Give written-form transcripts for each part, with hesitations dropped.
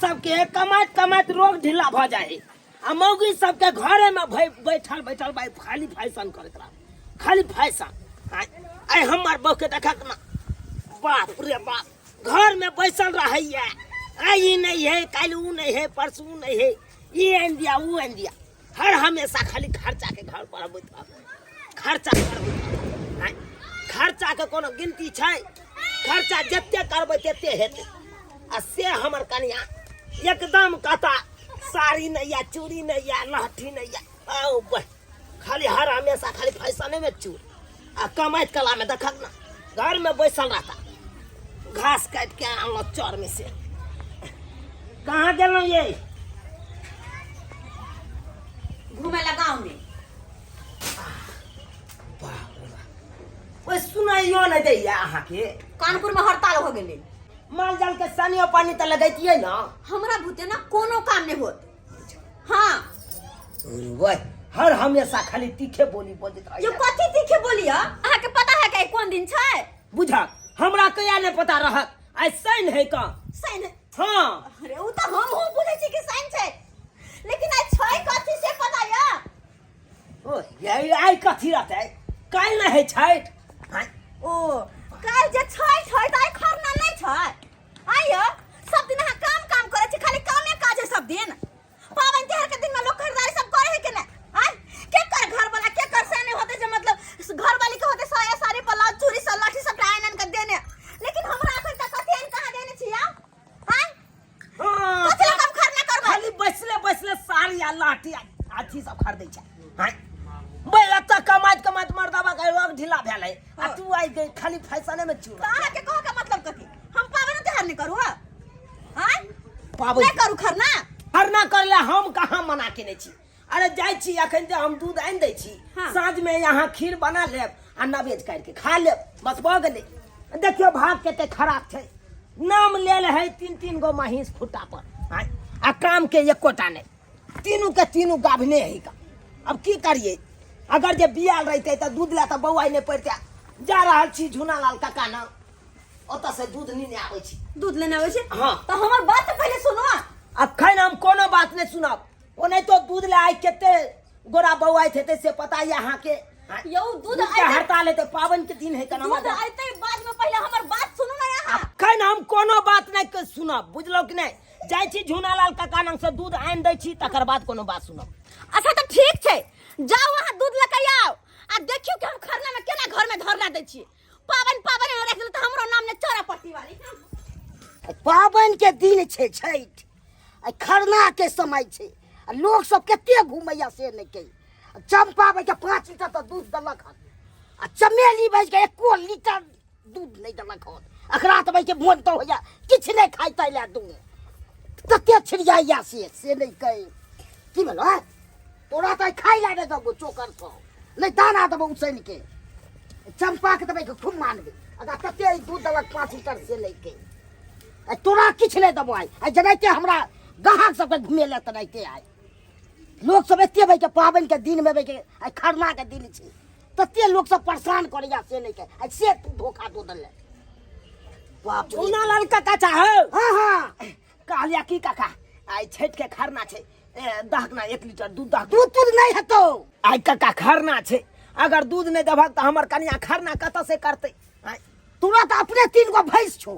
सबके कमाइत कमाइत रोग ढीला भऽ जाइ है आ मौगी सबके घरे में बैठल बैठल भाई खाली फैशन करैत रह, खाली फैशन। आय आय हमर बहू के देखक ना, बाप रे बाप, घर में बैसल रहैया। आइ ई नहीं है, काल्हि ऊ नहीं है, परसों ऊ नहीं है, ई आनि दिया ऊ आनि दिया, हर हमेशा खाली खर्चा के घर बढ़बैत रहब, खर्चा बढ़बैत रहब। आँय, खर्चा के कोनो गिनती छै? खर्चा जते करबै तते हेतै। आ से हमर कनिया एकदम कहता साड़ी नहीं या चूड़ी नहीं या लहठी नहीं या, आओ बस खाली हर हमेशा खाली फैशने में चूर। आ कमाइत कला में देखक ना घर में बैसल रहता, घास काट के आनलो चर में से। कहाँ गेलहुँ ये? घूमे ला गाँव में। बाप रे बाप, ओए सुनाइयो नहीं दैया अहाँके। कानपुर में हड़ताल हो गेलै। माल जाल के सानियो पानी तऽ लगैतियै ना। हमरा भूते ना कोनो काम नहीं होत। हाँ। ओए हर हमेशा खाली तीखे बोली बजैत रहैया। यो कथी तीखे बोली है? अहाँ के पता है कि कोन दिन छै? बुझक हमरा कहिया नहीं पता रहत। आइ शनि है का? शनि है। हाँ। अरे उ तऽ हमहूँ बुझै छी कि शनि छै, लेकिन आइ छै कथी से पता या? ओ ये आइ कथी रहतै? काल्हि नहि है छठि। हाँ। ओ काल्हि जे छठि है तऽ आइ खरना नहि छै। आइ यौ सब दिन अहाँ काम काम करै छी, खाली कामे काज है सब दिन। पाबनि तिहार के दिन में लोग खरीदारी सब करे है कि नहीं? आय के कर घर वाला के कर से नहीं होते जे मतलब घर वाली के होते साया साड़ी ब्लाउज चूड़ी सब लाठी सब आन आन के देने, लेकिन हमरा अखन तक कथी आन कहाँ देने छी यौ? आय हाँ, कथी लए हम खरना करबै? खाली बैसले बैसले साड़ी आ लाठी आ अथी सब खरीदै छै। हाँ बैल एतऽ कमाइत कमाइत मर्दाबा के रोग ढीला भेल है आ तू आइ गई खाली फैशने में चूर। तऽ अहाँके कहऽ के मतलब कथी? हम पाबनि तिहार नहि करू? हाँ आँय? पाबनि नहि करू खरना? खरना करले हम कहाँ मना केने छी? अरे जाइ छी अखन जे हम दूध आनि दै छी, हाँ। साँझ में यहाँ खीर बना लेब आ नवेज काटि के खा लेब, बस भऽ गेलै। देखियौ भाग कते खराब छै, नाम लेल है तीन तीन गो महींस खुट्टा पर, आँय, आ काम के एकोटा नहि, तीनू के तीनू गाभिने है का। अब की करिए? अगर जे बियाल रहते तऽ दूध लए तऽ बौआइ नहि पड़िते। जा रहल छी झुनालाल काका ना, ओतऽ से दूध नेने आबै छी। दूध लेने आबै छी? हाँ। तऽ हमर बात तऽ पहिले सुनू। अखन हम कोनो बात नहि सुनब। ओनाहितो दूध लए आइ कते गोरा बौआइत हेतै से पता यऽ अहाँके? यौ दूध दूध के हड़ताल हेतै, पाबनि के दिन है केना दूध अयतै बाद में, पहिले हमर बात सुनू ना अहाँ। अखन हम कोनो बात नहि सुनब, बुझलहुँ कि नहि? जाइ छी झुनालाल काका लग से दूध आनि दै छी, तकर बाद कोनो बात सुनब। अच्छा तऽ ठीक छै, जाउ अहाँ दूध लऽ के आउ आ देखियौ कि हम खरना में केना घर में धरना दै छी। पाबनि पाबनि राखि देलहुँ तऽ हमरो नाम ने चोरा पट्टी वाली। पाबनि के दिन छै छठि, आ खरना के समय छै, आ लोक सब कते घूमैया से नहि कही। चंपा के 5 लीटर तऽ दूध देलक हन, आ चमेली बाजि के एको लीटर दूध नहि देलक हन। अखरा तऽ के मोन तऽ होइया किछु नहि खाइ ताहि लए दूध तते छिड़ियाइया से नहि कही। की भेलो आँय? तोरा तऽ खाइ लए नहि देबो, चोकर सब नहि दाना देबो उसैन के। चंपा के देबै खूब मानबै, अगर तते ई दूध देलक 5 लीटर से नहि कही। आ तोरा किछु नहि देबो आइ। आ जेनाहिते हमरा ग्राहक सबके घुमेले तेनाहिते आइ लोक सब एते भै के पाबनि के दिन में भै के आइ खरना के दिन छै, तते लोक सब परेशान करैया से नहि के। आइ से तू धोखा दऽ देले। बाप रे। झुनालाल काका चाहे? हाँ, हाँ। कहलिया की काका, आइ छठि के खरना छै, ए, दहक ना 1 लीटर दूध दहक। दूध तूध नहि हेतौ। आइ काका खरना छै, अगर दूध नहि देबहक तऽ हमर कनिया खरना कतऽ से करतै? आँय? तोरा तऽ अपने 3 गो भैंस छौ,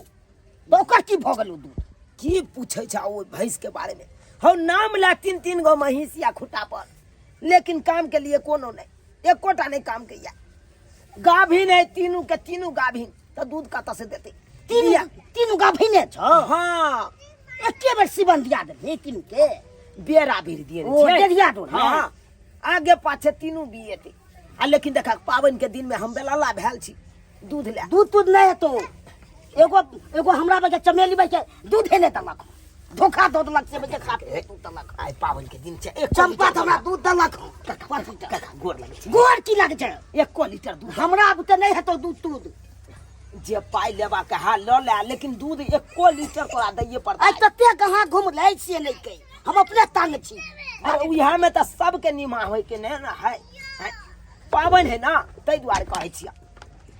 तऽ ओकर की भऽ गेलौ दूध? की पूछै छौ ओहि भैंस के बारे में? हौ नाम ला 3 3 गो महींस या खुट्टा पर, लेकिन काम के लिए कोनो नहि, एकोटा नहि काम के या। गाभिन है तीनू के तीनू गाभिन, तऽ दूध कतऽ से देतै? तीनू गाभिने छौ? हाँ। एके बेर सीवन दिया देलही तीनू के? बेरा बेर दिए ओ, छै। डेढ़िया डोल। हाँ, आगे पाछे तीनू बिएते। आ लेकिन देखा पाबनि के दिन में हम बेलाला भेल छी दूध ले। दूध तूध नहि हेतौ। एगो एगो हमरा बजे चमेली बजे दूधे नहि देलक, धोखा दऽ देलक से बजे खा के दूध देलक। आइ पाबनि के दिन छै, एक चंपा तऽ हमरा दूध देलक। काका, काका, गोर लगै छै। गोर की लगै छै? एको लीटर दूध हमरा बुते नहि हेतौ दूध तूध। जे पाइ लेबा के हा लऽ ले, लेकिन दूध एको लीटर तोरा दैये पड़तै। आइ तते कहाँ घुमलै से नहि कहि, हम अपने तंग छी। अरे उएह में तऽ सबके निमा होय के नहि ने है, है। पाबनि है ना ताहि दुआरे कहै छियै।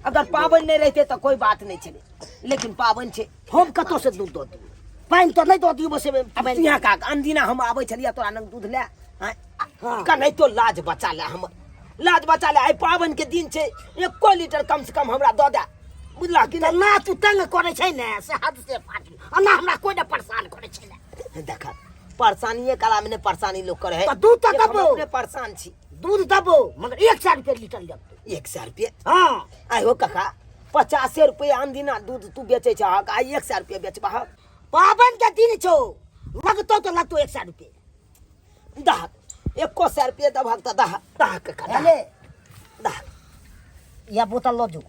अगर पाबनि नहि रहितै तऽ कोई बात नहि छलै, लेकिन पाबनि छै। हम कतौ से दूध दऽ दियौ? पानि तऽ नहि दऽ दियौ बस अब तू यहाँ का अनदिना हम आबै छलियै तोरा लग दूध ले आँय? हाँ। कनाहितो लाज बचा ले हमर लाज बचा ले आइ पाबनि के दिन छै एको लीटर कम से कम हमरा दऽ दे बुझला कि तऽ नहि ना तू तंग करै छै ने से हद से फाटि अना हमरा कोइ नहि परेशान करै छै ने देख परेशानिये कला में ने परेशानी लोग करे है तऽ दूध तऽ एक हम देबो। अपने परेशान छी दूध देबो मगर 100 रुपये लीटर लेब 100 रुपये हाँ आइ हो काका 50 रुपये अनदिना दूध तू बेचै छहक आइ 100 रुपये बेचबहक पाबनि के दिन छौ लगतौ तऽ लगतौ 100 रुपये दहक एको सए रुपये देबहक तऽ दहक दहक काका दहक ले दहक या बोतल लऽ जो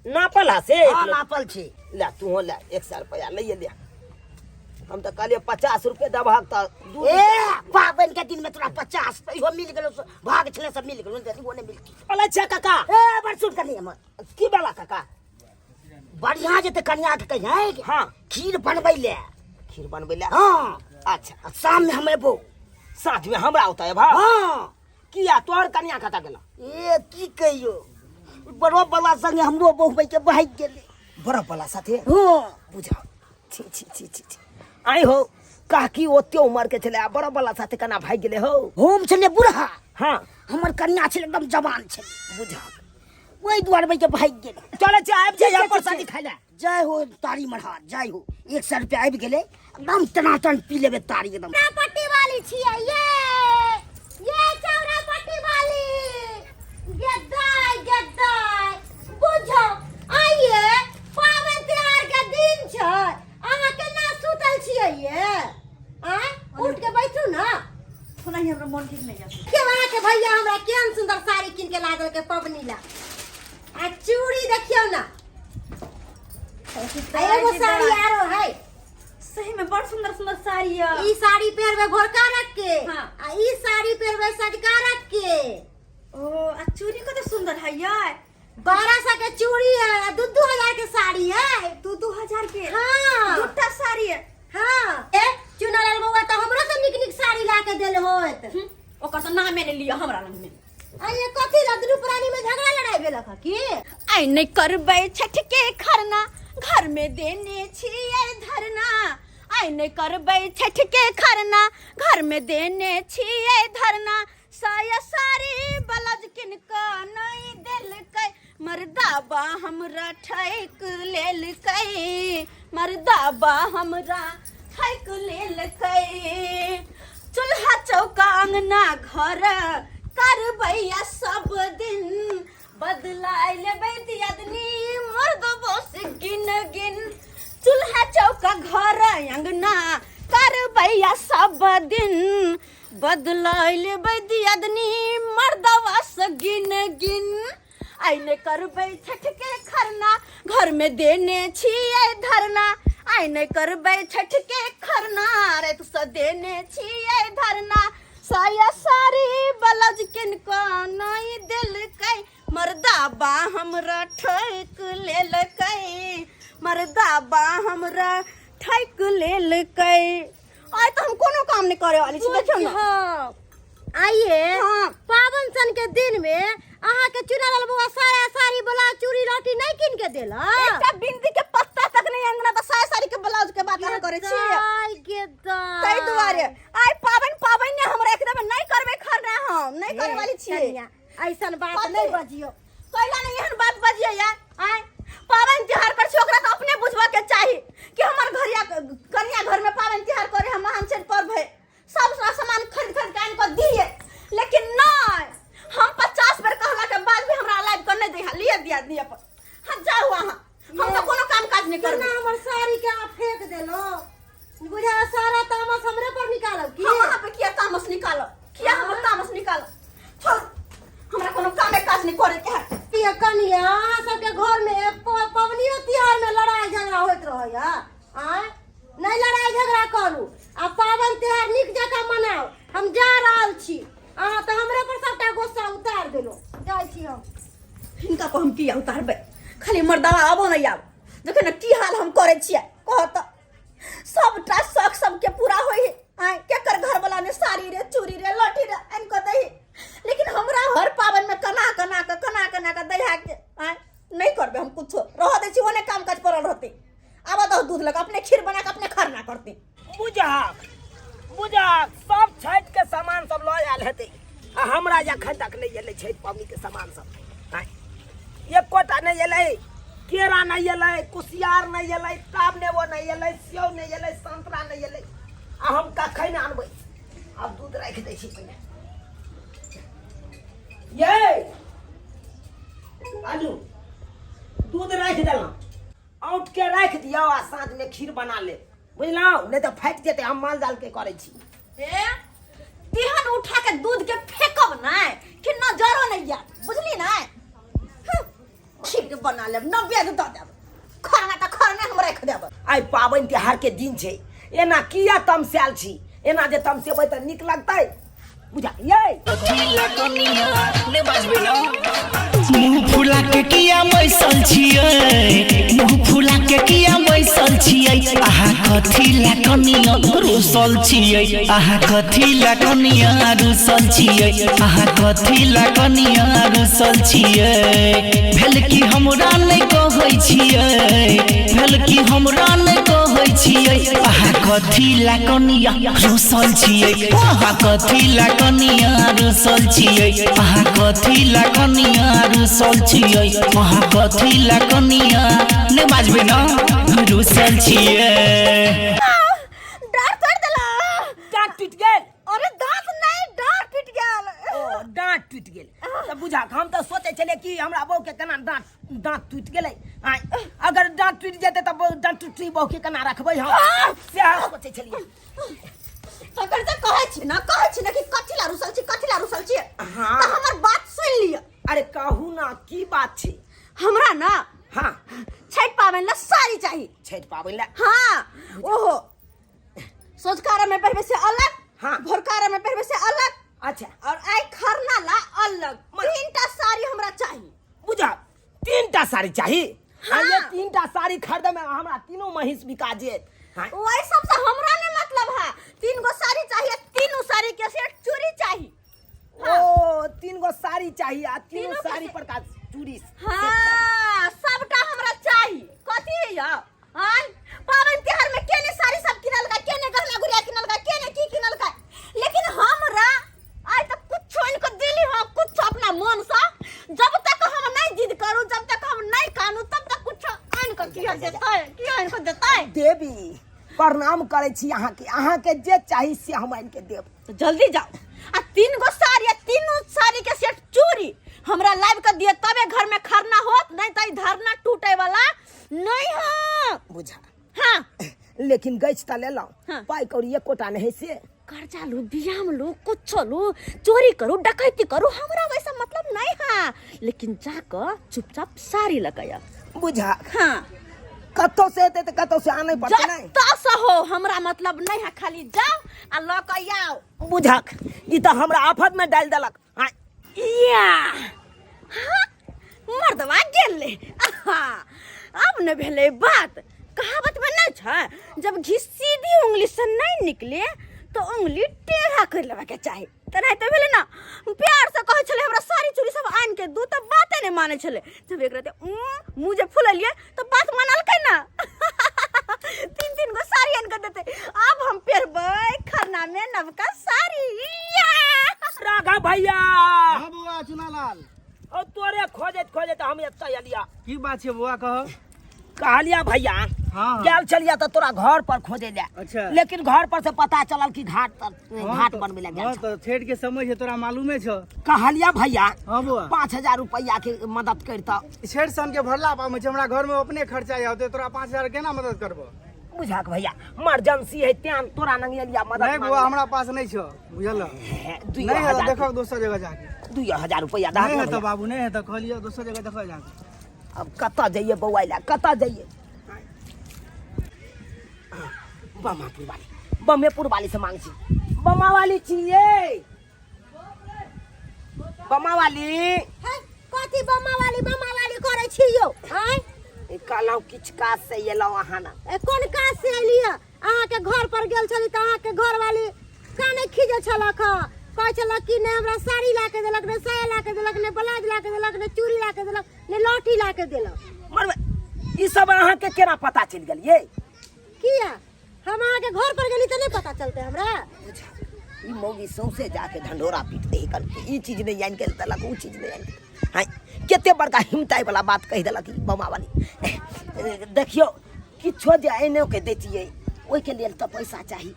नापल हा से हाँ नापल छै ले तू ले 100 रुपया लैए ले हम तऽ कहलियै 50 रुपये देबहक तऽ दूध ए पाबनि के दिन में तोरा 50 इहो मिल गेलो से भाग छले सब मिल गेलो इहो नहि मिलती बोलै छै काका ए बड़ सुन कनी हमर की बाला काका बढ़िया जेते कनिया के कहियै हाँ खीर बनबै ले खीर बनबै ले हाँ अच्छा आ शाम में हम एबो साँझ में हमरा ओतऽ एबह हाँ किया तोहर कनिया कतऽ गेलौ ए की कहियो बरफ वाला संगे हमरो बहु के भागि गेलै बरफ वाला साथे हाँ बुझाओ छी छी छी छी छी आइ हो काकी ओते उमर के छलै आ बरफ वाला साथे केना भागि गेलै हो हम छलियै बूढ़ा हाँ हमर कनिया छलै एकदम जवान छलै बुझाओ ओहि दुआरे के भागि गेलै चलै छै आबि ठीक जाइए छै, प्रसादी ठीक छै। खाइ लए जय हो तारी महाराज जय हो 100 रुपया आबि गेलै एकदम टनाटन पी लेबै तारी एकदम पट्टी वाली छियै ये ये चौरा पट्टी वाली गद्दाई गद्दाई बुझो आइए पाबनि तिहार के दिन छै अहाँ केना सुतल छियै ये आँय उठ के बैठू ना सुना ही हमरा मन ठीक नहीं है के अहाँ के भैया हमरा केहन सुंदर साड़ी कीन के ला देलकै पबनी ला आ चूड़ी देखियौ ना आ एगो साड़ी आरो है सही में बड़ सुंदर सुंदर साड़ी है ई साड़ी पहिरबै भोरका रख के हाँ। आ ई साड़ी पहिरबै सजका रख के ओ आ चूड़ी कते सुंदर है यार 1200 के चूड़ी है आ 2-2 हजार के साड़ी है 2-2 हजार के हाँ दूटा साड़ी है हाँ ए चुनालाल बउआ तो हमरो से निक निक साड़ी ला के देल होत ओकर तो नामे ने लिया हमरा लग में आ ये कथी ला दुनू प्राणी में झगड़ा लड़ाई भेलक ह की आइ नहि करबै छठ के खरना घर में देने छियै धरना आइ नहि करबै छठ के खरना घर में देने छियै धरना साया साड़ी ब्लाउज किन कऽ नहि देलकै मर्दाबा हमरा ठैक लेलकै मर्दाबा हमरा ठैक लेलकै चूल्हा चौका अंगना घर करबैया सब दिन बदलाय लेबै दियादनी मर्दबो से गिन गिन चूल्हा चौका घर अंगना करबैया सब दिन बदलाय लेबै दियादनी मर्दवा से गिन गिन आइने करबै छठ के खरना घर में देने छियै धरना आइने करबै छठ के खरना रे तो देने छियै धरना साया साड़ी ब्लाउज किन कऽ नहि देलकै मर्दाबा हमरा ठैक लेलकै मर्दाबा हमरा ठैक लेलकै आइ तऽ हम कोनो काम नहि करे वाली छी देखियौ ने हाँ। आइए हाँ। पावन सन के दिन में अहाँ के चुनालाल बउआ साया साड़ी ब्लाउज चूड़ी लहठी नहीं किन के देला एकटा बिंदी के पत्ता तक नहीं अंगना तऽ साया साड़ी के ब्लाउज के बात अहाँ करै छी दाय के दाय। ताहि दुआरे आइ पाबनि पाबनि ने हमरा एकदम नहि करबै खरना हम नहि करे वाली छियै कनिया, ऐसन बात कथी? नहीं बजियो कैला नहि एहन बात बजियै यार आइ पाबनि तिहार कर छी ओकरा तऽ अपने बुझबऽ के चाही कि हमर घरिया कनिया घर में पाबनि तिहार करे हम महान छठि पर्व है सब सामान खरीद खरीद के आनि कऽ दिए लेकिन नहि हम 50 बेर कहला के बाद भी हमरा लाइव कर नहि दै लिए दिया दिया पर हाँ जाउ अहाँ हम तऽ कोनो काम काज नहि करबै केना हमर साड़ी के अहाँ फेंक देलो बुझा सारा तामस हमरे पर निकालब की हम अहाँ पे किया तामस निकालब किया हमर तामस निकालब छोड़ हमरा कोनो कामे काज नहि करे के है ये कनिया अहाँ सबके घर में पबनियो तिहार में लड़ाई झगड़ा होइत रहैया आँय नहि लड़ाई झगड़ा करू आ पाबनि तिहार नीक जकाँ मनाउ हम जा रहल छी अहाँ तऽ हमरे पर सबटा गुस्सा उतार देलहुँ जाइ छी हम हिनका पर हम किया उतारबै खाली मर्दावा आबो नहि आब देखे ने की हाल हम करै छियै कह तऽ सबटा शौक सबके पूरा होइ है आँय केकर घरवला ने साड़ी रे चूड़ी रे लहठी रे आनि कऽ दै है लेकिन हमरा हर पाबनिमे कना कना कऽ कना कना कऽ दै है के आँय नहि करबै हम कुछो रहऽ दै छी ओने काम काज पड़ल रहतै आबऽ दह दूध लऽ कऽ अपने खीर बना कऽ अपने खरना बुझहक बुझहक, सब छठि के सामान सब लऽ आयल हेतै आ हमरा एखन तक नहि एलै छठि पाबनि के सामान सब। आँय, एकोटा नहि एलै। केरा नहि एलै, कुसियार नहि एलै, टाब नेबो नहि एलै, सेव नहि एलै, संतरा नहि एलै, आ हम कखन आनबै? आब दूध राखि दै छी पहिने। ये आलू दूध राखि देलहुँ, औंट के राखि दियौ आ साँझमे खीर बना लेब, बुझलहुँ? नहि तऽ फाटि जेतै। हम माल जाल के करै छी। ए तेहन उठा के दूध के फेकब नै कि नजरो नहीं आयत, बुझली नै? खीर बना लेब, नवेद दऽ देब, खरना तऽ खरने हम राखि देब। आइ पाबनि तिहार के दिन छै, एना किया तमसायल छी? एना जे तमसेबै तऽ नीक लगतै? बुझलियै? मुँह फुला के किया बैसल छियै? मुँह फुला के किया बैसल छियै? अहाँ कथी ला कनिया रुसल छियै? अहाँ कथी ला कनिया रुसल छियै? अहाँ कथी ला कनिया रुसल छियै? भेल की हमरा नहि कहै छियै? भेल की हमरा नहि कहै छियै? अहाँ कथी ला कनिया रुसल छियै? अहाँ कथी ला कनिया रुसल छियै? अहाँ कथी ला कनिया रुसल छियै? अहाँ कथी ला कनिया, नहि बाजबै न, रुसल छियै? डाँट तोड़ि देला। डाँट टूटि गेल? अरे दांत नहीं, डाँट टूट गेल। ओ डाँट टूटि गेल तऽ बुझा, हम तऽ सोचै छलियै कि हमरा बहू के केना डाँट दाँत टूटि गेलै। आँय, अगर दाँत टूटि जेतै तऽ दाँत टूटी बहू के केना रखबै हम, सएह सोचै छलियै। तकर तऽ कहै छी ना, कहै छी ना कि कथी ला रुसल छी, कथी ला रुसल छी। हाँ। तऽ हमर बात सुनि लिअ। अरे कहू ना, की बात छै? हमरा ना हाँ छठि पाबनि ला साड़ी चाही। छठि पाबनि ला? हाँ, ओहो सोझकारा में पहिरबै से अलग, हाँ। भोरकारा में पहिरबै से अलग, अच्छा, और आई खरना ला अलग। तीनटा साड़ी हमरा चाही। बुझा, तीनटा साड़ी चाही? हाँ। ये तीनटा साड़ी खरीदे में हमरा तीनों महींस बिका जेत। हाँ। वही सब से हमरा नहीं मतलब है। तीन गो साड़ी चाहिए, तीनों साड़ी के सेट चूड़ी चाहिए। हाँ। ओ तीन गो साड़ी चाहिए आ तीनों तीनों के साड़ी से- पर का चूड़ी? हाँ, सबटा हमरा चाहिए। कथी है यौ? आय पाबनि तिहार में केने साड़ी सब किनल का, केने गहना गुड़िया किनल का, केने की किनल का, लेकिन हमरा आइ तक कुछो इनको दिली हो कुछ अपना मन से? जब तक हम नहीं जिद करू, जब तक हम नहीं कानू, तब तक कुछो आन के किया देतै, किया इनको देतै? देवी, प्रणाम करै छी अहाँके। अहाँके जे चाही से हम आनि के देब। तो जल्दी जाओ आ तीन गो साड़ी आ तीनों साड़ी के सेट चूड़ी हमरा लाइव के दिए, तबे घर में खरना होत, नहीं तो ई धरना टूटे वाला नहीं हो। बुझा। हाँ। लेकिन गैछ तऽ लेलहुँ, हाँ। पाइ कौड़ी एकोटा नहि से। कर्जा लू, बियाम लू, कुछो लू, चोरी करू, डकैती करू, हमरा वैसा मतलब नहीं है, लेकिन जाकर चुपचाप साड़ी लगाया। बुझा। हाँ। कतौ से एतै तऽ कतौ से आनै पड़तै नहि? जतऽ से हो हमरा मतलब नहीं है, खाली जाओ आ लऽ के आओ। बुझक, ई तऽ हमरा आफत में डालि देलक। आँय, या हाँ, मर्दवा गेलै। आहा, अब न भेलै बात। कहावत में नहीं छै, जब घी सीधी उंगली से नहीं निकले तो उंगली टेढ़ा कर लेवा के चाही। तेनाहिते भेलै ना, प्यार से कहै छलै हमरा साड़ी चूड़ी सब आनि के दू, तऽ बाते नहि मानै छलै। जब एक रात मुँह जे फुलेलियै तऽ बात मानलकै ना, तीन तीन गो साड़ी आनि के देतै। आब हम पहिरबै खरना में नवका साड़ी। या! राघव भैया। हाँ बौआ चुनालाल। और तोरे खोजैत खोजैत हम एतऽ एलिया। की बात छै बौआ, कह। कहलिया भैया, हाँ। गेल छलिया तऽ तोरा घर पर खोजे ले। अच्छा। लेकिन घर पर से पता चलल कि घाट पर हाँ घाट तऽ- बनबै लए गेल हाँ छल। तऽ छठि के समय छै, तोरा मालूमे छौ। कहलिया भैया। हाँ बौआ। 5000 रुपया के मदद करता। छठि सन के भरला पाबनि छै, हमरा घर में अपने खर्चा होते, तोरा 5000 केना मदद करबो? बुझाक भैया, इमरजेंसी है तें तोरा नंग एलिया मदद नहीं बौआ, मांगे। हमरा पास नहीं छौ, बुझल? हे, दुइयो नहीं है हजार देखो दोसर जगह जाके। 2000 रुपया दऽ नहीं है दे तो भैया। बाबू, नहीं है तो कहलियो दोसर जगह देखो जाके। अब कतऽ जइए बौआ लए, कतऽ जइए? बमापुर वाली, बमेपुर वाली से मांग छी। बमा वाली छियै, बमा वाली। है, कथी बमा वाली बमा वाली करै छी यौ? आँय, ई कहलहुँ किछु काज से एलहुँ अहाँ ने। ए, कोन काज से एलियै? अहाँके घर पर गेल छली तऽ अहाँके घरवाली काने खींचे छलक हँ, कहै छलक कि नहि हमरा साड़ी ला के देलक, नहि साया ला के देलक, नहि ब्लाउज ला के देलक, नहि चूड़ी ला के देलक, नहि लहठी ला के देलक। मरबै, ई सब अहाँके केना पता चलि गेल ये? किया, हम अहाँके घर पर गेली नहि पता चलतै हमरा ई मौगी सौंसे जाके ढंढोरा पीट दे कल ई चीज नहीं आनि के देलक ऊ चीज नहीं आनि के हाँ कते बड़का हिमताई वाला बात कहि देलक ई बमा वाली देखियो किछो जे आनिओ के दैतियै ओहिके लेल तऽ पैसा चाही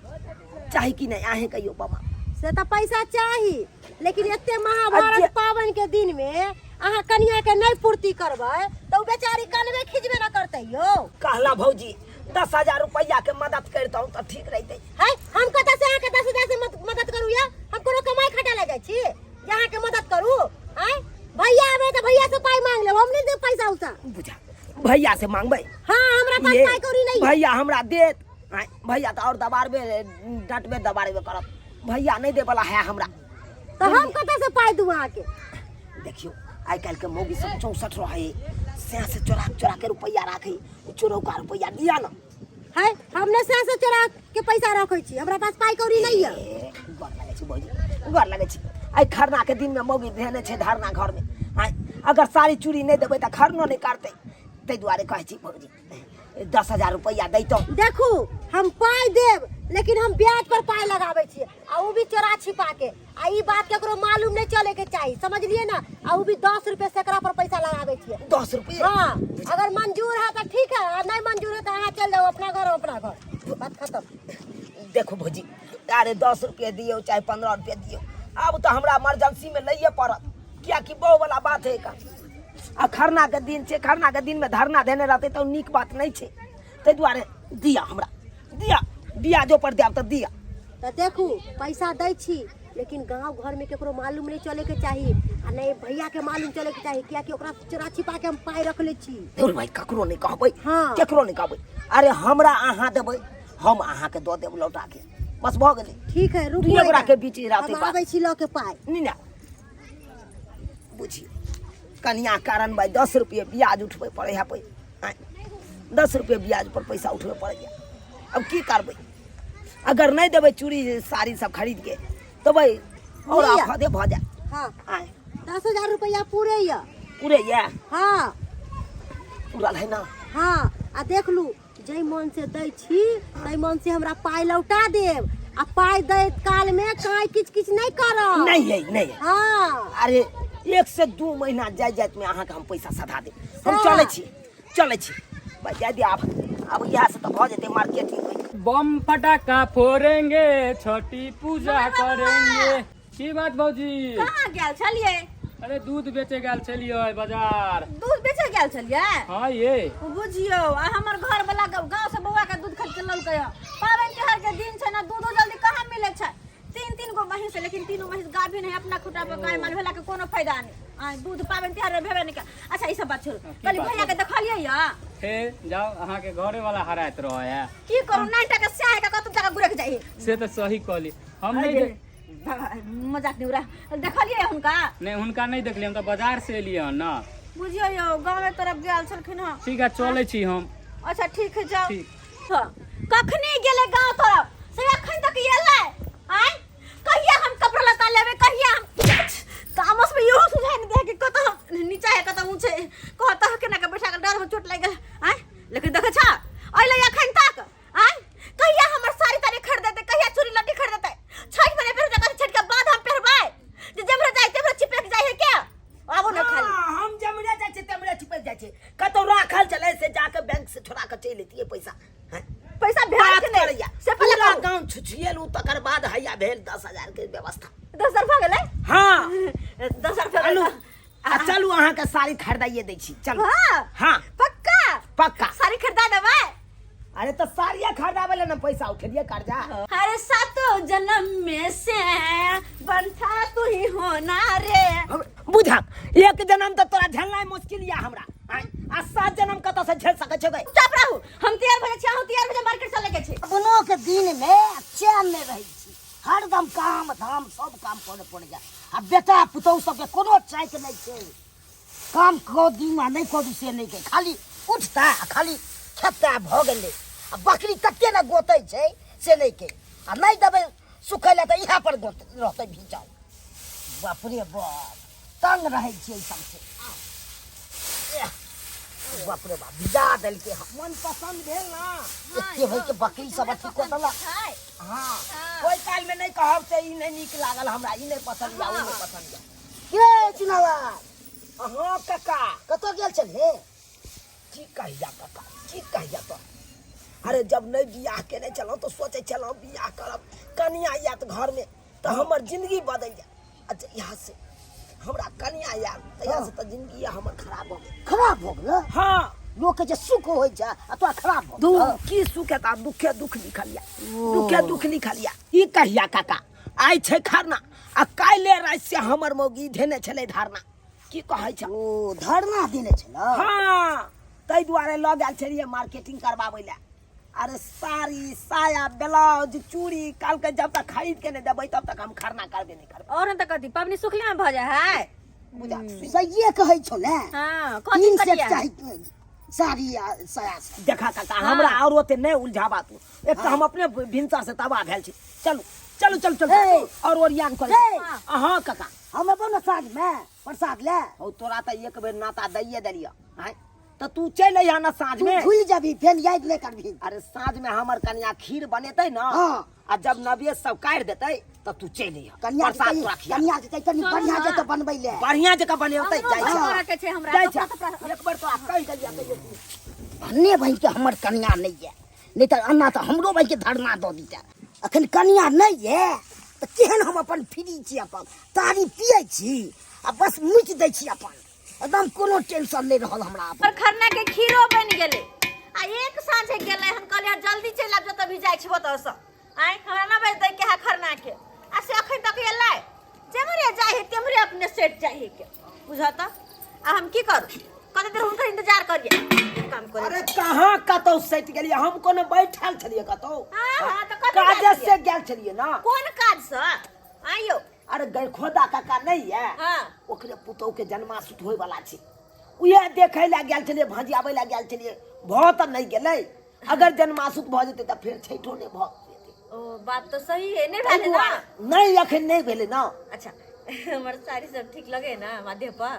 चाही कि नहि अहें कहियो बमा से तऽ पैसा चाही लेकिन एते महाभारत पाबनि के दिन में अहाँ कनिया के नहीं पूर्ति करबै तऽ उ बेचारी कनबे खिजबे न करतै यौ कहला भौजी 10,000 रुपैआ के मदद करितहुँ तऽ ठीक रहितै। है हम कतऽ से अहाँके 10,000 से मदद करू या हम कोनो कमाई खटा ले जाइ छी जे अहाँके मदद करू आँय भैया आबै तऽ भैया से पाइ मांग लेब हम नहि देब पैसा उसा। बुझा भैया से मांगबै? हाँ हमरा पास ये पाइ कौड़ी नहीं है। भैया हमरा देत। आँय भैया तऽ आओर दबारबे डाँटबे दबारबे करत भैया नहि दै वाला है हमरा। तऽ हम कतऽ से पाइ दू अहाँके? देखियौ आइ काल्हिके मौगी सब 64 रहै सएह से चोरा चोरा के रुपैआ राखै ओ चोरौका रुपैआ दिअ ने। है हम ने सएह से चोरा के पैसा रखै छी हमरा पास पाइ कौड़ी नहीं है। ए, गोर लगै छी भौजी गोर लगै छी। आइ खरना के दिन में मौगी धेने छै धरना घर में आइ अगर साड़ी चूड़ी नहि देबै तऽ खरनो नहि करतै ताहि दुआरे कहै छी भौजी 10,000 रुपैआ दैतहुँ। देखू हम पाइ देब लेकिन हम ब्याज पर पाइ लगाबै छियै आ उ भी चोरा छिपा के आ ई बात केकरो मालूम नहीं चले के चाही समझलिए ना आ उ भी 10 रुपए सैकड़ा पर पैसा लगाबै छियै। 10 रुपए? हाँ अगर मंजूर है तो ठीक है आ नहीं मंजूर है तो अहाँ चल जाओ अपना घर अपना घर बात खत्म। देखो भौजी अरे 10 रुपये दियौ चाहे 15 रुपये दियौ अब तो हमरा इमरजेंसी में लैए पड़त कियाकि बहु वाला बात है का आ खरना के दिन छै खरना के दिन में धरना देने रहते तो नीक बात नहीं छै ताहि दुआरे दिया हमरा दिया ब्याजो पर देब तऽ दिया। तऽ देखू पैसा दै छी लेकिन गांव घर में केकरो मालूम नहीं चले के चाही आ नहीं भैया के मालूम चले के चाही कियाकि ओकरा चोरा छिपा के हम पाइ रखले छी। धुर भाई ककरो नहीं कहबै। हाँ। केकरो नहीं कहबै अरे हमरा अहाँ देबै हम अहाँ के दऽ देब लौटा के बस भऽ गेलै। ठीक है रुकू दुइये गोरा एहिठाम। के बीच रहतै हम बात। आबै छी लऽ के पाइ। नहीं ना बुझियौ कनिया कारण भाई 10 रुपये ब्याज उठबै पड़ै है पै 10 रुपये ब्याज पर पैसा उठबै पड़ैया अब की करबै अगर नहीं देबै चूड़ी साड़ी सब खरीद के तो भाई और लिअ। आफदे भऽ जायत। हाँ। आँय। 10,000 रुपया पूरे या। पूरे या? हाँ। पूरा है ना? हाँ आ देख लू जै मन से दै छी तै मन से हमरा पाइ लौटा देब आ पाइ दैत काल में काई किच किच नहीं करब। नहीं है नहीं है। हाँ। अरे 1 से 2 महीना जाय जात में अहाँ के हम पैसा सधा देब। हम सएह। चलै छी चलै छी भाई जाय दिअ आब अब इएह से तऽ भऽ जेतै मार्केटिंग। बम फटाका फोड़ेंगे छठी पूजा करेंगे। की बात भौजी? कहाँ गेल छलियै? अरे दूध बेचे गेल छलियै बाजार। दूध बेचे गेल छलियै? हाँ ये। बुझियौ आ हमर घर वाला गांव से बौआ के दूध खरीद के ललकै हँ। पाबनि तिहार के दिन छै ना दूधो जल्दी कहाँ मिलै छै। 3-3 गो महींस है, लेकिन तीनों महींस गाभिन है अपना खूटा पर गाय माल भेला के कोनो फायदा नहीं। आ दूध पाबनि तिहार में भेबे नहीं के। अच्छा ई सब बात छोड़ू की कहली बात भैया के देखलियै या? हे जाओ अहाँ के घरे वाला हराइत रहे है। की करू 9 टाका स्याह के कतौ टाका गुरक जाइ। से तऽ सही कहली हम नहीं मजाक नहीं उड़ा। देखलियै हुनका? नहीं हुनका नहीं देखलियै हम तऽ बाजार से एलियै हन ना। बुझियौ यौ गाँव तरफ गेल छलखिन हँ। ठीक है चलै छी हम। अच्छा ठीक है जाओ। ठीक। हाँ, कखनी गेलै गाँव तरफ से अखन तक एलै? आँय कहिया हम कपड़ा लत्ता लेबै कहिया हम तामस में इहो सुझाइ नहि दे कि कतऽ हम नीचा है कतऽ ऊँचे कहता केना के बैठा के डर में चोट लागि गेल। आँय लेकिन देखै छा अइलै अखन तक? आँय कहिया हमर साड़ी ताड़ी खरीदेतै कहिया चूड़ी लड्डी खरीदेतै? छठि में नहि पहिरतै कहै छठि के बाद हम पहिरबै जे जेम्हरे जाइ तेम्हरे चिपकि जाइ है के आबो ने खाली। हाँ, हम जेम्हरे जाइ छियै तेम्हरे चिपकि जाइ छै कतौ राखल छलै से जाके बैंक से छोड़ा के चलि एतियै पैसा। हैं? पैसा भेल बात कि नहि? करैया। से पहिले पूरा कहू। गाँव छुछिएलू तकर बाद हैया भेल 10,000 के व्यवस्था। 10,000 भऽ गेलै? हाँ। 10,000 भऽ गेलै। चलू। आ चलू अहाँ के साड़ी खरीदाइए दै छी चलू। हाँ। हाँ। पक्का? पक्का। साड़ी खरीदा देबै? अरे तो साड़िया खरीदावे ला ना पैसा उठेलिए कर्जा। अरे सातो जन्म में से बंठा तू ही होना रे। बुझा एक जन्म तो तोरा झेलनाइ मुश्किल या हमरा आ 7 जन्म कतऽ से झेल सकै छौ गै? चुप रहू हम तैयार भऽ जाइ छी अहूँ तैयार भऽ जाइ मार्केट चलै के छै। अपनो के दिन में चैन नहीं रहै छी हरदम काम धाम सब काम करे पड़ै जा आ बेटा पुतहु सबके कोनो चाइक नहीं छै काम कऽ दू आ नहीं कऽ दू से नहीं के खाली उठता आ खाली खेता भऽ गेलै आ बकरी तते ने गोतै छै से नहीं के आ नहीं देबै सुखै लए तऽ इएह पर गोत रहतै भीजल। बाप रे बाप तंग रहै छियै एहि सबसँ। बाप रे बाप भिजा देलकै हन। मन पसंद भेल ना? एते होइ के बकरी सब अथी कऽ देलक। हाँ, कोई काल में नहीं कहब से ई नहीं नीक लागल हमरा, ई नहीं पसंद या ओ नहीं पसंद या। के चुनावा? हाँ काका। कतऽ गेल छलहे? की कहिया काका, की कहिया तो? अरे जब नहीं बियाह केने छलहुँ तऽ सोचै छलहुँ बियाह करब, कनिया आयत घरमे तऽ हमर जिंदगी बदलि जायत। अच्छा यहाँ से हमरा कनिया आयल तहिया से तऽ जिंदगी हमर खराब भऽ गेल। खराब भऽ गेल? हाँ। लोक के जे सुख होइ छै आ तोरा खराब भऽ दू गेल? की सुख हेता, दुखे दुख लिखल या, दुखे दुख लिखल या। की कहिया काका, आइ छै खरना आ काल्हि राति से हमर मौगी धेने छलै धरना। की कहै छ? ओ धरना देने छल? हाँ, ताहि दुआरे लऽ गेल छलियै मार्केटिंग करबाबै लए। अरे साड़ी साया ब्लाउज चूड़ी कहलकै जब तक खरीद के नहि देबै तब तक हम खरना करबे नहि करबै। और तऽ कथी पबनी सुखले में भऽ जाइ है? बुझा सहिए कहै छौ ने। हाँ, कथी 3 सेट करिया? चाही साड़ी आ साया सब। देखा काका, हमरा और ओते नहि उलझाबा तू। एक तऽ हम अपने भिनसर से तबाह भेल छी। चलू चलू चलू चलू। ए! और ओरियान करू। ए! हाँ काका। हम एबो ने साँझ में प्रसाद ले। हौ तोरा तऽ एक बेर नाता दैये देलियऽ आँय, तऽ तू चलि अइहा ने साँझ तू में। भूलि जाबी फेर याद नहि करबही। अरे साँझ में हमर कनिया खीर बनेतै ने, हाँ। आ जब नवेद सब काटि देतै तब तू चलि अइहा। कनिया के प्रसाद कही- तोरा खिया। कनिया के कही कनि चलू बढ़िया ना। जकाँ बनबै ले। बढ़िया जकाँ बनेतै, हमरो जाइ घर छै। करऽ के छै हमरा, जाइ कपड़ा छै। तपड़ा। एक बेर तोरा कहि देलियै कहियो तू। भन्ने बहिन के हमर कनिया नहि यऽ, नहि तऽ अन्ना तऽ हमरो बहिन के धरना दऽ दितै। अखन कनिया नहि यऽ तऽ केहन हम अपन फ्री छी, अपन तारी पियै छी आ बस मुचि दै छी अपन, एकदम कोनो टेंशन नहि रहल हमरा अपन। पर खरना के खीरो बनि गेलै आ एक साँझे गेलै हन, कहलियै जल्दी चलि आब जतऽ भी जाइ छी ओतऽसँ। आँय हमरा न बज दै के है खरना के, आ से अखन तक एलै। जेम्हरे जाइ है तेम्हरे अपने सेट जाइ है के बुझत। आ हम की करू, कते देर हुनकर इंतजार करिए काम करे। अरे कहाँ कतौ सटि गेलियै हम, कोनो बैठल छलियै कतौ? हाँ, हाँ, तऽ कतौ काजे गेल से छलियै? गेल छलियै ना। कोन काज से आइयो? अरे गरखोदा काका नहीं है, हाँ। ओकरे पुतोह के जन्मासुत होय वाला छै, उएह देखै लए गेल छलियै, भजियाबै लए गेल छलियै। भऽ तऽ नहि गेलै, अगर जन्मासुत भऽ जेतै तऽ फेर छठो नहि भऽ जेतै। ओ बात तऽ सही है, नहि ताहि भेलै ना? दुआरे नहि, अखन नहि भेलै ना। अच्छा हमर साड़ी सब ठीक लगे ना माथे पर?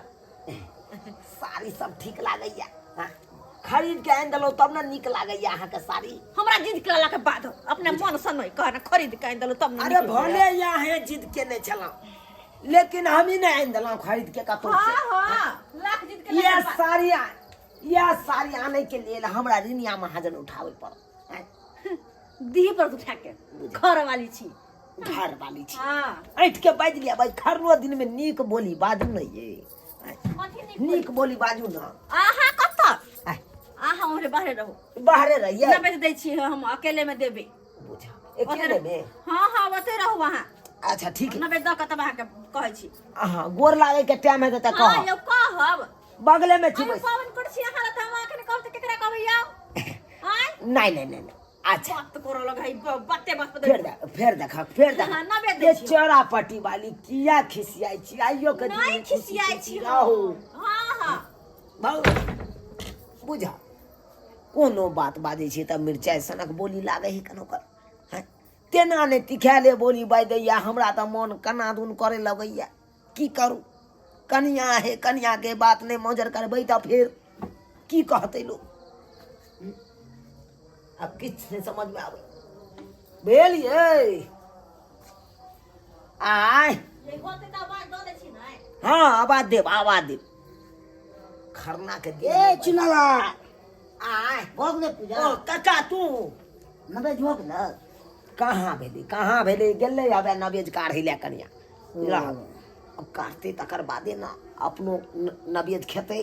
साड़ी सब ठीक लागैया, हाँ? खरीद के आनि देलहुँ तब ने नीक लागैया अहाँके साड़ी। हमरा जिद केला के बाद अपने मन से नहीं कहना खरीद के आनि देलहुँ तब ने अरे नीक लगैया। भले यहाँ जिद केने छलहुँ लेकिन हम ही नहीं आनि देलहुँ खरीद के कतौ से। हाँ, हाँ, लाख जिद केला यह के बाद। साड़ी यह साड़ी आने के लिए हमरा रिनिया महाजन उठावे पड़ल। आँय? दीह पर उठा के घर वाली छी। घर वाली छी। हाँ। ऐठ के बाजि लिया भाई, खरनो दिन में नीक बोली बाजू ने ये। कथी नीक नीक बोली बाजू ना। अहाँ कतऽ? आँय। अहाँ ओहरे बाहरे रहू। बाहरे रहिए। नवेद दै छी हम, अकेले में देबै। बुझा अकेले में? हाँ हाँ, ओते रहू अहाँ। अच्छा ठीक है। नवेद दऽ कऽ तब अहाँके कहै छी। अहाँ गोर लागै के टाइम हेतै तऽ हाँ, कहब। यौ कहब। बगले में छी। अरे पावन कर छी अहाँ लग, हम अखन कहब तऽ केकरा कहबै यौ? आँय? नहीं, नहीं, नहीं, नहीं। अच्छा। बात करऽ लगै है, बाते बात पर फेर फेर देख, फेर देख। हाँ, नवेद दै ये छी। चोरा पट्टी वाली किया खिसियाई छी? आइयो के दिन नहीं में खुशी खिसियाई खुशी छी हम। रहू। हाँ, हाँ। बहु बुझा कोनो बात बाजै छी तऽ मिरचाइ सनक बोली लागै है कनो कर। हैं? तेना नहि तिखायले बोली बाजि दैया, हमरा तऽ मन कना दुन करे लगैया। की करू, कनिया हे, कनिया के बात नहि मौजर करबै तऽ फेर की कहतै लोक। आब किछु नहि समझमे आबै भेल ये। आय हाँ, आवाज देब, आवाज देब खरना के दिन। ए चुनावा। आय भऽ गेलै पूजा। ओ काका तू नवेद भऽ गेलै? कहाँ भेलै, कहाँ भेलै, गेलै हवे नवेद काढ़ै लए कनिया। बुझलहक? अब काटतै तकर बादे ने अपनो नवेद खेतै,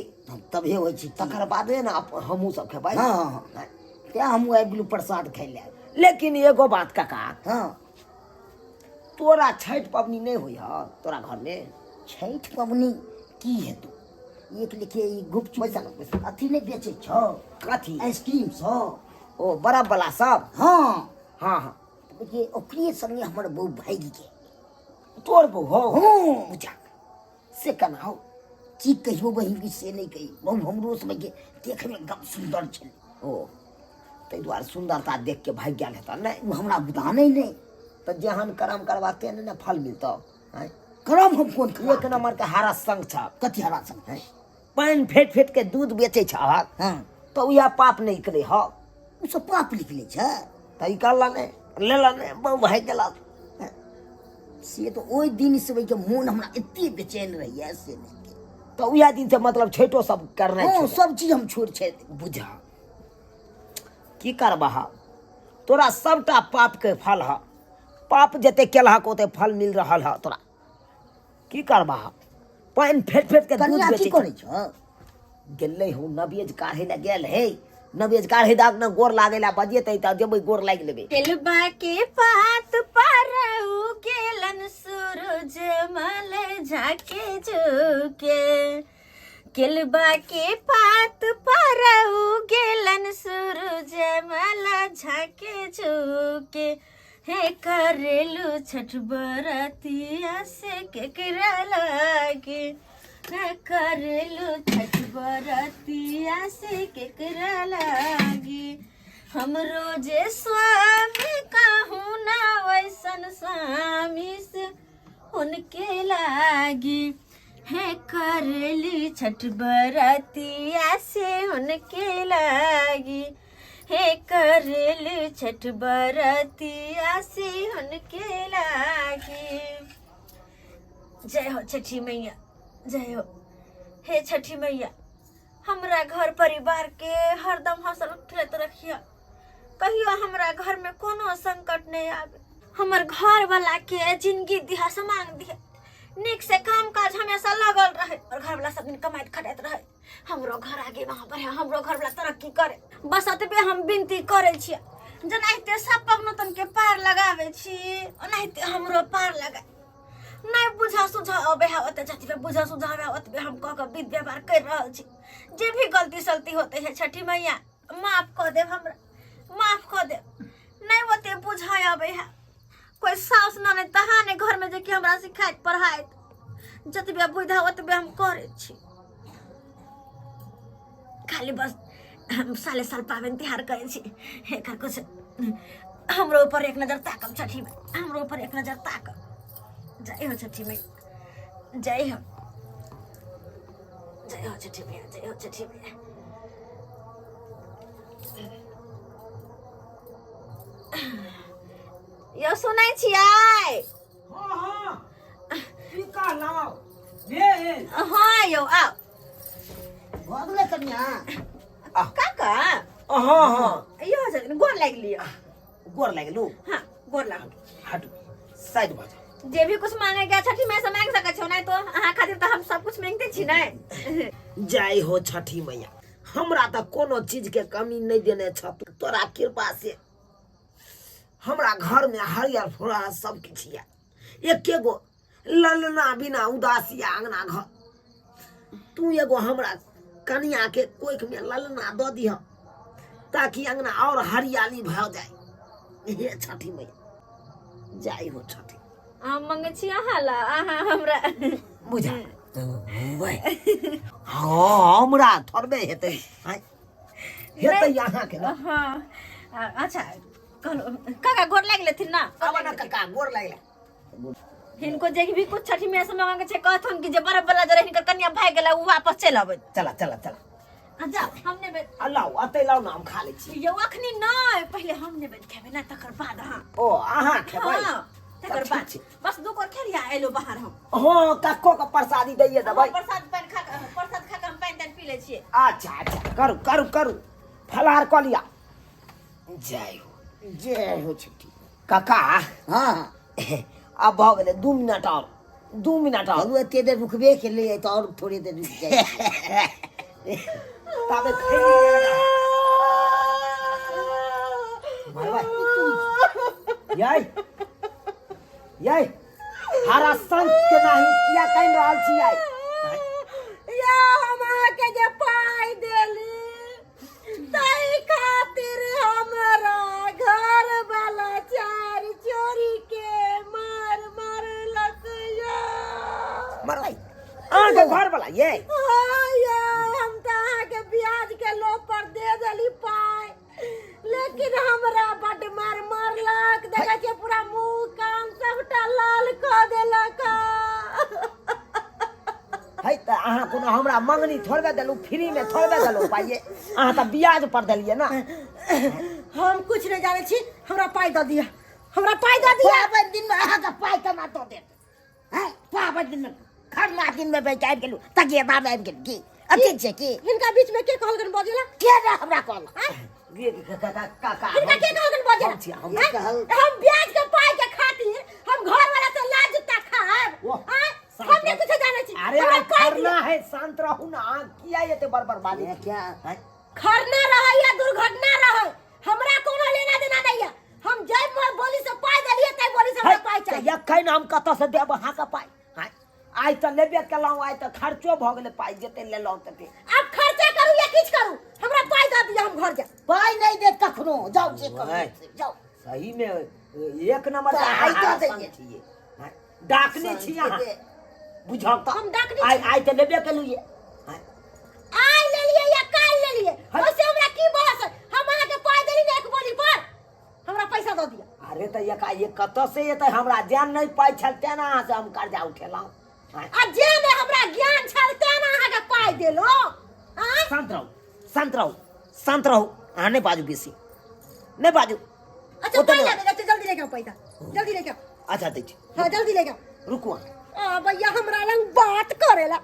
तभे होइ छै, तकर बादे ने हमहूँ सब खेबै। हाँ, हाँ, हाँ। तेँ हमहूँ आबि गेलहुँ प्रसाद खाइ लए। लेकिन एगो बात काका। हाँ। तोरा छठि पबनी नहि होइ हऽ तोरा घरमे? छठि पबनी की हेतौ, एक लिखे ई गुपचुप पैसा न, पैसा। अथी नहि बेचै छौ? कथी? आइसक्रीम सब। ओ बरफ वाला सब? हाँ। हाँ, हाँ। देखिए ओकरे संगे हमर बहू भागि गेल। तोर बहू हौ? हाँ। बुझा से केना हौ? की कहियो बहिन की से नहि कही, बहु हमरो समय के देखैमे गप सुन्दर छलै। ओ ताहि दुआरे सुन्दरता देख के भागि गेल हेतऽ नहि? ओ हमरा बुझानै नहि। तऽ जेहन कर्म करबा तेहन ने फल मिलतौ। आँय? करम हम कोन खराब? एक नंबर के हरा संग छ। कथी हरा संग? हैं? पानि फेट फेट के दूध बेचै छहक हँ तऽ उएह पाप नहि निकलै हौ ओ सब पाप निकलै छै तऽ ई करला नहि लेला नहि बहु भागि गेलक से तऽ ओहि दिन से ओहिके मोन हमरा एते बेचैन रहैया से नहि तऽ उएह दिन से मतलब छठिो सब करनाइ हँ छोड़ि सब चीज हम छोड़ि छाड़ि बुझा की करबह तोरा सबटा पापके फल ह पाप जते केलहक ओते फल मिल रहल ह तोरा की करबह पानि फेट फेट के दूध कनिया की बेचै करै छ गेलै हूँ नवेज काढ़ै लए गेल हे नवेज काढ़ै दाग ने गोर लागै लए बजेतै तऽ जेबै गोर लागि लेबै केलबा के पात पर उगेलन सूरज मल झाके झुके केलबा के पात पर उगेलन सूरज मल झाके झुके हे करेलू छठ बरतिया से केकरा लागे हे करेलू छठ बरतिया से केकरा लागे हम रोजे स्वामी कहूँ ना वैसन स्वामी से उनके लागी हे करेली छठ बरतिया से उनके लागी हे करेली छठ बरतिया से उनके लागी जय हो छठी मैया जय हो हे छठी मैया हमरा घर परिवार के हरदम हंसल उठैत रखिய कहियो हमरा घर में कोनो संकट नहीं आवे हमर घर वाला के जिंदगी दिहा समांग दिहा नीक से काम काज हमेशा लगल रहे और घर वाला सब दिन कमाइत खटाइत रहे हमरो घर आगे वहाँ बढ़े हमरो घर वाला तरक्की करे बस एतबे हम विनती करै छियै जेनाहिते सब पबनतन के पार लगाबै छी ओनाहिते हमरो पार लगा नहि बुझा सुझा अबै है ओते जतबे बुझा सुझा आबै है ओतबे हम कऽ कऽ विध व्यवहार करि रहल छी जे भी गलती सलती होते है छठी मैया माफ कऽ देब हमरा माफ कऽ देब नहि ओते बुझा अबै है कोई साउस ननद तहाँ नहि घरमे जे कि हमरा सिखाइत पढ़ाइत जतबे बुझा ओतबे हम करै छी खाली बस हम साले साल पाबनि तिहार करै छी एकर कुछ हमरो ऊपर एक नजर ताकब छठी में हमरो ऊपर एक नजर ताकब जय हो छठी में जय हो जय हो छठी मैया जय हो छठी मैया यौ सुनै छियै हँ हँ की कहलहुँ भेल हँ यौ आउ भऽ गेलै कनिया काका हँ हँ यौ छथिन गोर लागि लिअ गोर लागि लू हँ गोर लागू हटू साइड भऽ जाउ जे भी कुछ मांगे गया छठी में से मांग सकै छौ नहीं तो अहाँ खातिर तऽ हम सब कुछ मांगते छी नहीं जय हो छठी मैया हमरा तऽ कोनो चीज के कमी नहि देने छ तोरा कृपा से हमरा घर में हरियर फुरा सब किछु यऽ एके गो ललना बिना उदासिया अंगना घर तू एगो हमरा कनिया के कोख में ललना दऽ दिह ताकि अंगना और हरियाली भऽ जाए हे छठी मैया जय हो छठी हम मंगे छी अहाँ ला अहाँ हमरा बुझा हाँ हमरा थोड़बे हेतै आँय? हेतै अहाँके ने हाँ अच्छा कहलहुँ काका गोर लागि लेथिन ना आब ने काका गोर लागल हिनको जे भी कुछ छठी मैया से मांगे छै कहथुन कि जे बरफ वाला जरे हिनकर कन्या भाग गेला उ वापस चलि अबै चला चला चला आ जाओ हम नेबै आ लाउ अतै लाउ ने हम खा लै छी यौ अखनी नहि पहिले हम नेबै खेबै ना तकर बाद अहाँ ओ अहाँ खेबै हाँ तकर ठीक बाद छै। बस दू कोर खेलिया एलो बाहर हम हँ कक्को के प्रसादी दैये देबै प्रसाद पानि खा कऽ प्रसाद खा कऽ हम पानि तानि पी लै छियै अच्छा अच्छा करू करू करू फलाहार कऽ लिअ जय हो जय हो छठी काका हाँ आब भऽ गेलै 2 मिनट आओर 2 मिनट आओर चलू एते देर रुकबे केलियै तऽ आओर थोड़े देर रुकि जाइ ताबे खैली मरबै यै यै हरा संत के नाही किया कानि रहल छी आई या हम अहाँके जे पाइ देली ताहि खातिर हमरा घर वाला चार चोरी के मार मारलक या मरबै अहाँके घर वाला यै हाँ या हम तऽ अहाँके ब्याज के लोभ पर दे देली पाइ लेकिन हमरा बड्ड मार मारलक देखै छियै पूरा मुंह कान सबटा लाल कऽ देलक है तऽ अहाँ कोनो ने हमरा मंगनी थोड़बे देलू फ्री में थोड़बे देलू पाइये अहाँ तऽ ब्याज पर देलियै ना हम कुछ नहीं जाने छी हमरा पाई दऽ दिअ हमरा पाई दऽ दिअ पाबनि दिनमे अहाँके पाइ केना दऽ देत हैं पाबनि दिनमे खरना दिनमे बेच आबि गेलहुँ तगेदामे आबि गेलहुँ की अथी छै की हिनका बीच में के कहलकन बजेला के ने हमरा कहलक गे काका काका हिनका के कहलकन बजेला हम छी, हम हैं? कहल- हम ब्याज के पाई के खातिर हम घर वाला से लाज जूता खाएब वाह, हैं? शांत हम नहीं रहो। कुछ जाने छी अरे हमरा आइ पाई दिअ। खरना है शांत रहू ना अहाँ किया एते बड़बड़ बाजै छी? क्या हैं? खरना रहे या दुर्घटना रहे हमरा कोनो लेना देना नहीं है हम जय मोर बोली से पाई देलिए तै बोली से हमरा पाई चाहिए एखन हम कतऽ से देब अहाँके पाइ आँय? आइ तऽ लेबे केलहुँ आइ तऽ खर्चो भऽ गेलै पाइ जते लेलहुँ तते अब खर्चा करू या किछ करू हमरा पाई दऽ दिअ हम घर जायब पाइ नहि देत कखनो जाउ जे करू ओए। से, जाउ सही में एक नंबर तऽ आइ दऽ दैये। छियै आँय? डाकनी छी अहाँ बुझल तऽ हम डाकनी आइ छी। आइ तऽ लेबे केलहुँ ये आँय? आइ लेलिए या काल्हि लेलिए हट। ओइसे हमरा की बहस है हम अहाँके पाई देली ने एक बोली पर हमरा पैसा दऽ दिअ अरे तऽ एकाएक कतऽ से एतै हमरा जेन नहि पाइ छल तेना अहाँ से हम कर्जा उठेलहुँ आँय? आ जे ने हमरा ज्ञान छल तेना अहाँके पाई देलहुँ आँय शांत रहू शांत रहू शांत रहू अहाँ नहि बाजू बेसी नहि बाजू अच्छा ओतऽ पाई नहि लाबे अच्छा जल्दी लेके आओ पैसा जल्दी लेके आओ अच्छा दै छी हाँ जल्दी लेके आओ रुकू अहाँ आ भैया हमरा लंग बात करेला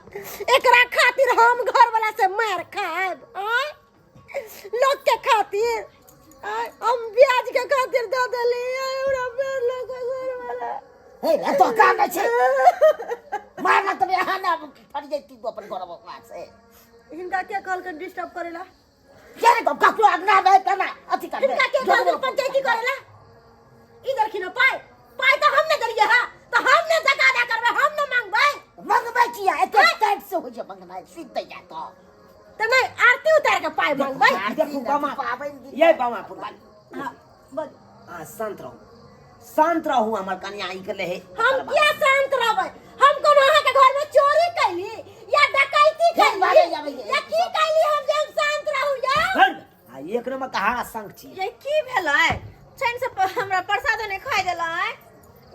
एकरा खातिर हम घर वाला से मार खाएब आय लोग के खातिर आय हम ब्याज के खातिर दऽ देली आय हमरा मार लोग घर वाला हे रे तो काम नहि छै मारना तऽ यहाँ ना फट जैती तू अपन घर में से हिनका के कहलकन डिस्टर्ब करेला के रे ककरो अगना में तना अथी कर हिनका के कहलकन पंचायती करेला ई दरखिन पाय पाय तऽ हम ने देलियै हा तऽ हम ने जका अदा करबै हम ने मांगबै मंगबै किया एते टाइट से होइ छै मंगनाइ सीख दैया तो तऽ नहि आरती उतार के पाय मांगबै देखू बामा पाबनि दिन ये बामा पुरवाली हाँ, बज अहाँ शांत रहू शांत रहू हमर कनिया ई के ले हे हम किया शांत रहबै हम कोनो अहाँ के घर में चोरी कैली या डकैती फेर बाजै कैली आबैये। या की कैली हम जे हम शांत रहू या आ एक नंबर कहा संग छी ये की भेलै चैन से हमरा प्रसादो नहि खाइ देलै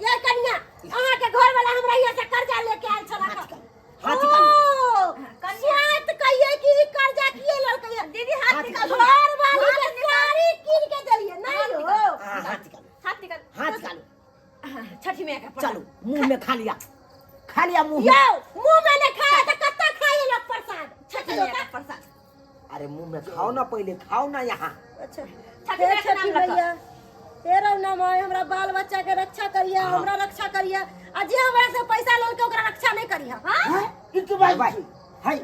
ये कनिया अहाँ के घर वाला हमरा यहाँ से कर्जा लेके आयल छला हाथ निकालू। ओ, स्वात कहिए कि ई कर्जा किए ललकै है? दीदी हाथ निकालू घर वाली के साड़ी कीन के देलिए नहीं हो हाँ, हाथ निकालू हाथ निकाल हाथ निकालू छठी मैया के प्रसाद। चलू मुंह में खा लिया खा लिया मुंह में यौ मुंह में नहीं खाया तो कत्ता खाए लोग प्रसाद छठी मैया के प्रसाद अरे मुंह में खाओ ना पहले खाओ ना यहाँ अच्छा छठी हे मैया के छठी नाम लऽ कऽ। मैया हे रौना माय हमरा बाल बच्चा के रक्षा करिया हमरा रक्षा करिया आ जे हमरा से पैसा लेलकै ओकरा रक्षा नहीं करिया हाँ? ई की बात भाई छी है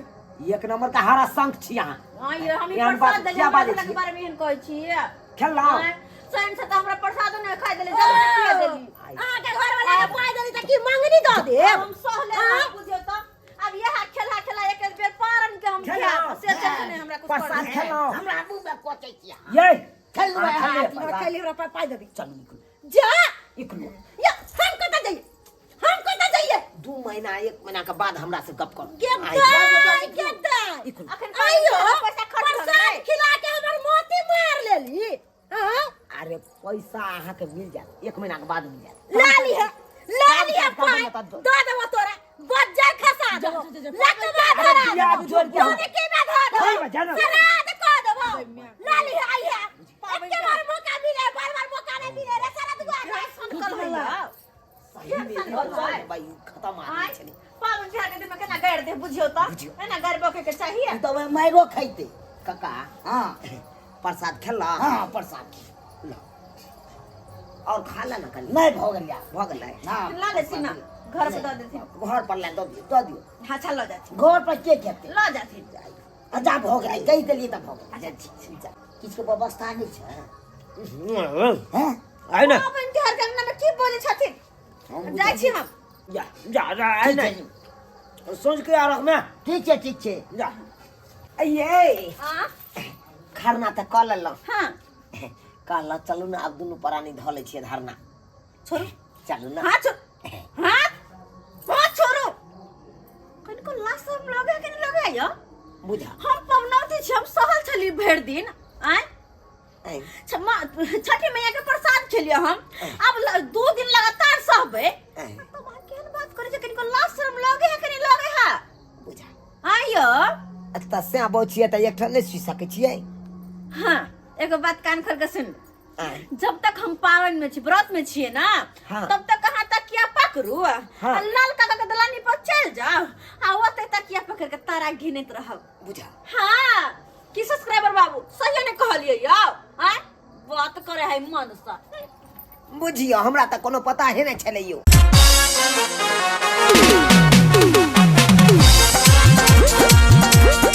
एक नंबर का हरा शंख छी यहाँ हाँ, ये हम ई एहन प्रसाद बात देलियै, किया हमरा बाजै के छियै? बारे में एहन कहै छियै। खेलहुँ आँय, स्वयं से तऽ हमरा प्रसादो नहि खाइ देलै, जरूर किया देली। अहाँ के घर वाला के पाई देली त की मंगनी दऽ देब हम सहले रहब, बुझियौ तऽ। अब इएह खेला खेला एक एक बेर पारन के हम खेलहुँ। खायब, से से नहि हमरा कुछ प्रसाद करब। खेलहुँ हमरा मुंह में कोचै छियै ये खेलहुँ अहाँ अहाँ खेलियै हमरा प्रसाद। खाली हमरा पाई दऽ दी चलू निकलू जा निकलू या हम कतऽ जाइए हम कतऽ जाइए 2 महीना 1 महीना के बाद हमरा से गप करू गे आइ दाय गे दाय निकलू अखन आइयो पैसा खर्च भऽ प्रसाद गेलै। खिला के हमर मोती मार लेली हाँ अरे पैसा अहाँ के मिल जायत 1 महीना के बाद मिल जायत ला लिह ला लिह काम पाई बता दो। दऽ देबो तोरा बज्जर खसा देबो लतवा धरा अरे बियाह देबो जोड़ के हम- धोने के में धऽ देबो ओए बजा ना। श्राद्ध कऽ देबो ला लिह आइहे एके बार मौका मिले बार बार मौका नहीं मिले रे सारा दुआ सनकल होइया। सही में केहन भाई खत्म आँय, आदमी छलै पाबनि तिहार के दिन में केना गारि दे बुझियौ तऽ बुझियौ। एना गारि बकै के चाहिए तऽ ओहिमे मारियो खैतै काका हँ प्रसाद खेला हँ प्रसाद लो और खा ले ना कनी नहि भऽ गेल यार भऽ गेलै हँ ला लेथिन ना घर पे दऽ देथिन घर पर ला दऽ दियौ दऽ दियौ हाँ अच्छा लऽ जाथिन घर पर के खेतै लऽ जाथिन अच्छा भऽ गेलै कहि देलियै तऽ भऽ गेलै जा, किछुके व्यवस्था नहि छै हैं आइ ने पाबनि तिहार के अंगना में की बोलै छथिन जाइ छी हम जा जा जा आइ ठीक ने छै सोच के आ रखमे ठीक छै ठीक छै जा ये हाँ खरना तऽ कऽ लेलहुँ हाँ कहलहुँ चलू ने आब दुनू प्राणी धऽ लै छियै धरना छोड़ू चलू ने हाँ छोड़ हाँ हाँ छोड़ू कनिको लाज शरम लगे कि नहीं लगे यौ बुझा हम पबनौती छी हम सहल छली भरि दिन आँय ऐं, छठी मैया के प्रसाद खेलिए हम अब 2 दिन लगातार सहबै ऐं, तब अहाँ केहन बात करै छै कनिको लाज शरम लगे है कि नहीं लगे है बुझा आँय यौ तऽ सैं बहु छियै तऽ एकठाम नहि सुति सकै छियै? हाँ, एगो बात कान खोल के सुन। आँय। जब तक हम पावन में छी, व्रत में छियै ना, तब तक अहाँ तकिया पकड़ू आ लाल काका के दलानी पर चल जाओ आ ओते तकिया पकड़ के तारा गिनैत रहब। बुझा। हाँ, की सब्सक्राइबर बाबू सही ने कहलियै यौ? आँय, बात करे है मन से। बुझियौ, हमरा तऽ कोनो पता हे नहि छलै यौ।